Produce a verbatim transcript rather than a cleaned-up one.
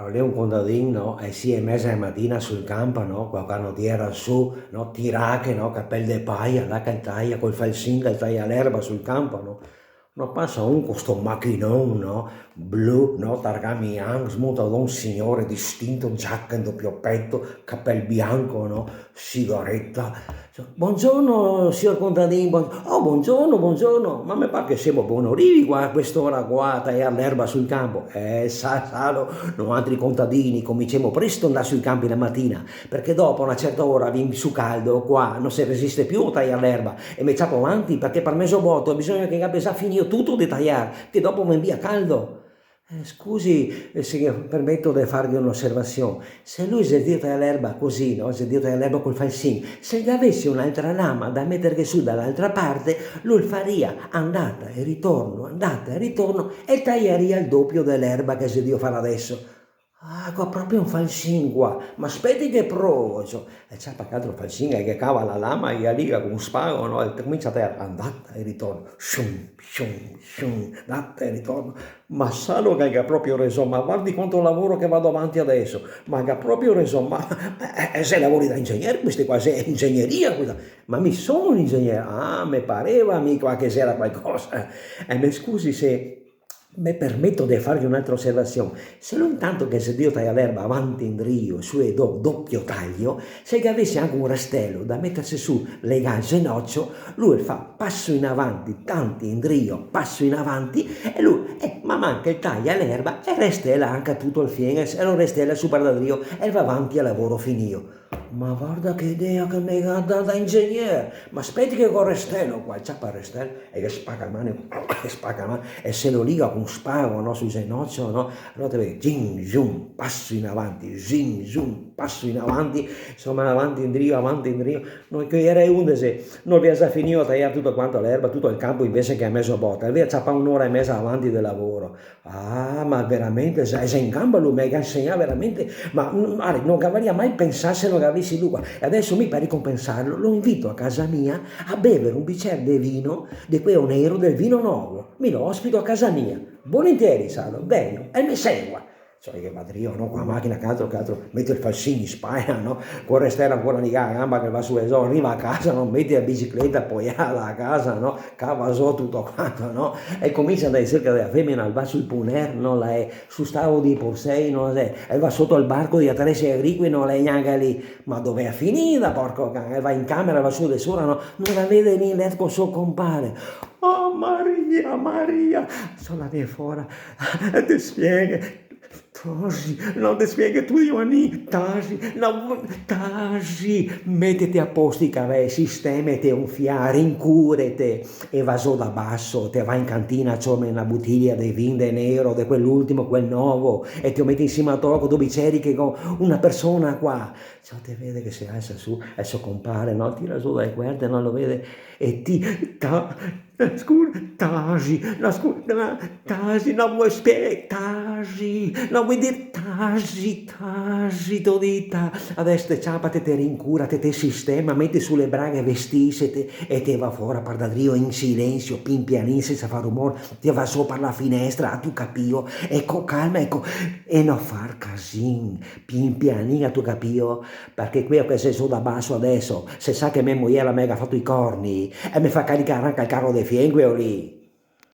Alora, lì un contadin, no? Ae sie e meza de matina sul canpo, no? Qua, qua no tira su, no? Tirache, no? Capel de paia, là che el taia, col falsin che el taia l'erba sul canpo, no? No pasa un co sto machinon, no? Blu, no? Targà Mian, smontà da un signor distinto, giaca in dopio peto, capel bianco, no? Sigareta. "Bongiorno, sior contadin, bon-, oh, bongiorno, bongiorno. Ma me par che semo bonorivi qua, a quest'ora qua, a taiar l'erba sul canpo?" "Eh, sa, salo, noantri contadini cominciemo presto a ndar sui canpi la matina, parché dopo a na certa ora vien su caldo, qua no se resiste più a taiar l'erba, e me ciapo avanti, parché par mezoboto bisogna che gabia za finìo tuto de taiar, che dopo me vien via caldo." "Eh, scusi, eh, se me permeto de farghe un'oservasion. Se lu xe drio taiar l'erba cusì, no? Xe drio taiar l'erba col falsin. Se el gavese un'altra lama da meterghe su da l'altra parte, lu el faria andata e ritorno, andata e ritorno, e taiaria el dopio de l'erba che xe drio far adeso." "Ah, go proprio un falsin qua. Ma speti che provo, ciò." E ciapa caltro falsin, e ghe cava la lama, e la liga co un spago, no? E comincia a taiar andata e ritorno. Shum, shum, shum, andata e ritorno. "Ma salo che el ga proprio reson, ma vardi quanto lavoro che vado avanti adeso, ma el ga proprio reson, ma, eh, eh, xe lavori da ingegnere questi qua, xe ingegneria questa." "Ma mi son un ingegnere." "Ah, me pareva a mi qua che xera qualcosa. Eh, me scusi se me permeto de farghe un'altra oservasion. Se lu intanto che xe drio taiar l'erba avanti e indrio, su e do, dopio taio, se el gavese anca un rastelo da meterse su, legà al zenocio, lu el fa paso in avanti, tanti indrio, paso in avanti, e lu, eh, man man che el taia l'erba, el rastela anca tuto el fien, e lo rastela su par da drio, e el va avanti a lavoro finìo." "Ma varda che idea che me ga dà da ingegnere! Ma speti che go el rastelo qua." E ciapa el rastelo, e ghe spaca la man, ghe spaca la man, e se lo liga co un spago, no, sul zenocio, no? Alora te vedi, zin, zun, paso in avanti, zin, zun, paso in avanti, insoma, avanti, indrio, avanti, indrio. No, che gera e undese, no el gavea za finìo a taiar tuto quanto l'erba, tuto el canpo, invese che a mezobota, el gavea ciapà un'ora e meza avanti de lavoro. "Ah, ma veramente, xe, xe in ganba lu, me ga insegnà veramente, ma, mm, varda, no gavaria mai pensà se no gavesi lu qua." E adeso mi, par ricompensarlo, lo invito a casa mia a bever un bicer de vino, de queo nero, del vino novo. Mi lo ospito a casa mia. "Volentieri, salo, vegno, e me segua." Ciò, che va drio, no? Co la machina, caltro, caltro, mete el falsin in spala, no? Co el rastelo ancora in ganba che va su e zo, riva a casa, no? Mete la bicicleta apoiada a casa, no? Cava zo tuto quanto, no? E comincia a ndar in serca de la femena, el va sul puner, no? La xe sul stavo dei porsei, no? E va soto al barco dei atresi agricoli, no? La xe gnanca lì. "Ma dove xe finida, porco can?" E va in camera, va su de sora, no? No la vede lì in leto co so compare. "Oh, Maria, Maria!" Ciò, la vien fora, te spieghe. "Tasi, no, te spieghe tu, Ioanì, tasi, no, tasi, metete a posto i cavei, sistemete un fià, rincurete." E va zo da baso, te va in cantina, ciome na botilia de vin de nero, de quel ultimo, quel novo, e te lo mete in sima al toco, do biceri che go una persona qua. Ciò, te vede che se alsa su, e so compare, no? Tira zo da le cuerte, no? Lo vede, e ti, ta-, scu-, tasi, no, scu-, no, tasi, no, vuoi spie-, tasi, no, vuoi dir tasi, tasi, te go dito. Adeso te ciapa, te, te rincura, te, te sistema, mete su le braghe, vestìsete, e te va fora, par da drio, in silensio, pin pianin, sensa far rumor, te va zo par la finestra, atu capìo, e co calma, eco, e no far casin, pin pianin, atu capìo, parché queo che xe zo da baso adeso, se sa che me mojer la me ga fato i corni, e me fa caricar anca el caro de fien queo lì.